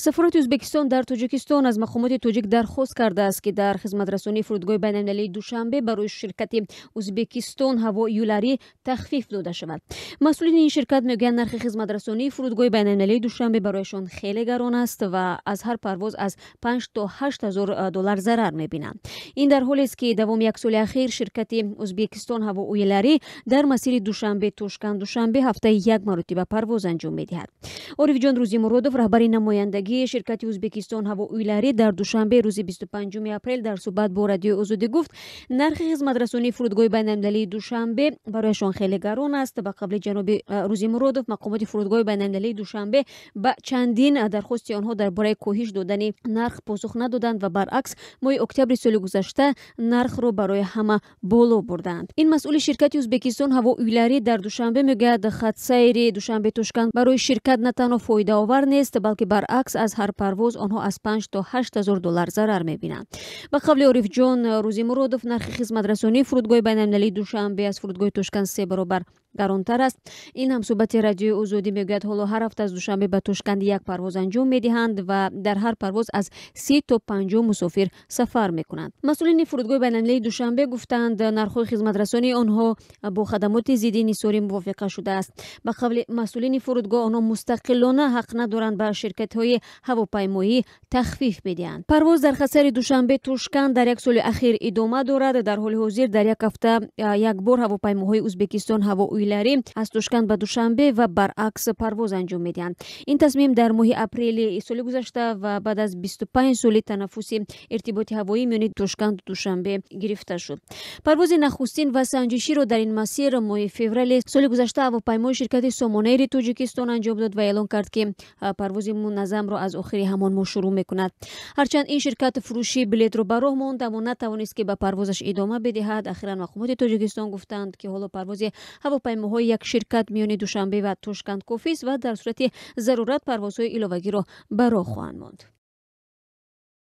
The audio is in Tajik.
Сафорати Ӯзбекистон дар Тоҷикистон аз мақомоти тоҷик дархост кардааст, ки дар хизматрасонии фурудгоҳи байналмилалии Душанбе барои ширкати Ӯзбекистон ҳаво юлари тахфиф дода шавад. Масъулини ин ширкат мегӯянд, нархи хизматрасонии фурудгоҳи байналмилалии Душанбе барояшон хеле гарон аст ва аз ҳар парвоз аз 5 то 8 ҳазор доллар зарар мебинанд. Ин дар ҳолест, ки давоми як соли ахир ширкати Ӯзбекистон ҳаво уйлари дар масири Душанбе Тошканд Душанбе ҳафтаи як маротиба парвоз анҷом медиҳад. Орифҷон Рӯзимуродов, раҳбари намояндагии ширкати Ӯзбекистон ҳаво уйлари дар Душанбе, рӯзи 25 апрел дар суҳбат бо Радиои Озодӣ гуфт, нархи хизматрасонии фурудгоҳи байналмилалии Душанбе барояшон хеле гарон аст. Ба қавли ҷаноби Рӯзимуродов, мақомоти фурудгоҳи байналмилалии Душанбе ба чандин дархости онҳо дар бораи коҳиш додани нарх посух надоданд ва баръакс моҳи октябри соли гузашта нархро барои ҳама боло бурданд. Ин масъули ширкати Ӯзбекистон ҳаво уйлари дар Душанбе мегӯяд, хатсайри Душанбе Тошканд барои ширкат на танҳо фоидаовар нест, балки баръакс аз ҳар парвоз онҳо аз 5 то 8 ҳазор доллар зарар мебинанд. Ба қавли Орифҷон Рӯзимуродов, нархи хизматрасонии фурудгоҳи байналмилалии Душанбе аз фурудгоҳи Тошканд се баробар гаронтар аст. Ин ҳамсӯҳбати Радиои Озодӣ мегӯяд, ҳоло ҳар ҳафта аз Душанбе ба Тошканд як парвоз анҷом медиҳанд ва дар ҳар парвоз аз 30 то 50 мусофир сафар мекунанд. Масъулини фурудгоҳи байналмилалии Душанбе гуфтанд, нархҳои хизматрасонии онҳо бо хадамоти зидди инҳисорӣ мувофиқа шудааст. Ба қавли масъулини фурудгоҳ, онҳо мустақилона ҳақ надоранд ба ширкатҳои ҳавопаймоӣ тахфиф медиҳанд. Парвоз дар хатсайри Душанбе Тошканд дар як соли ахир идома дорад. Дар ҳоли ҳозир дар як ҳафта як бор ҳавопаймоҳои Ӯзбекистон ҳаво уйлари аз Тошканд ба Душанбе ва баръакс парвоз анҷом медиҳанд. Ин тасмим дар моҳи апрели соли гузашта ва баъд аз 25 соли танаффуси иртиботи ҳавоӣ миёни Тошканду Душанбе гирифта шуд. Парвози нахустин ва санҷиширо дар ин масир моҳи феврали соли гузашта ҳавопаймои ширкати Сомонэйри Тоҷикистон анҷом дод ва эълон кард, ки парвози муназзамро аз охири ҳамон моҳ шурӯъ мекунад. Ҳарчанд ин ширкат фурӯши билетро ба роҳ монд, аммо натавонист, ки ба парвозаш идома бидиҳад. Ахиран мақомоти Тоҷикистон гуфтанд, ки ҳоло парвози ҳавопаймоҳои як ширкат миёни Душанбе ва Тошканд кофист ва дар сурати зарурат парвозҳои иловагиро ба роҳ хоҳанд монд.